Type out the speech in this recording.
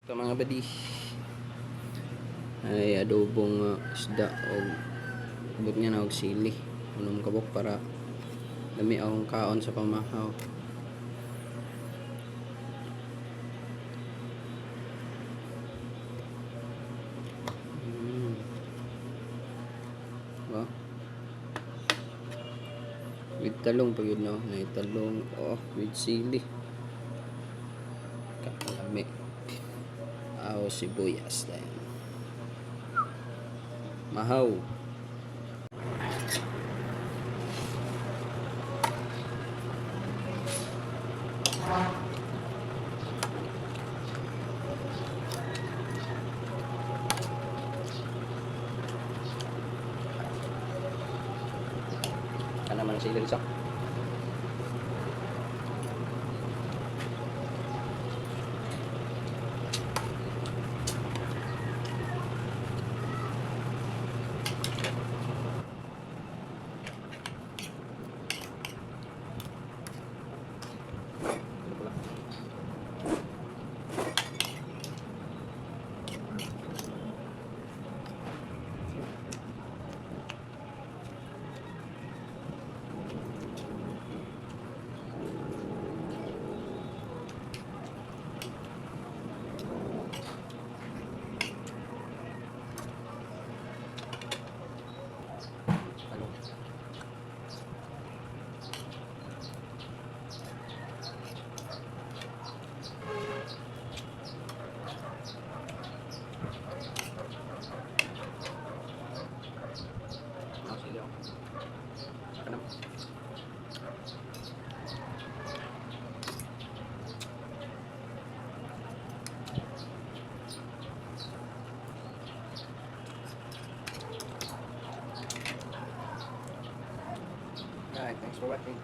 Ito, mga buddy, ay adobong isda og bot nga na og sili. 6 kabuk para dami akong kaon sa pamahaw. Ba? With talong pag yun, no? Na talong, oh, with sili. Kakalami. Aw, sibuyas. Dahil. Mahaw. Kana man sili sa. Talong. Ah, sili ako. Saka na. Alright, thanks for watching.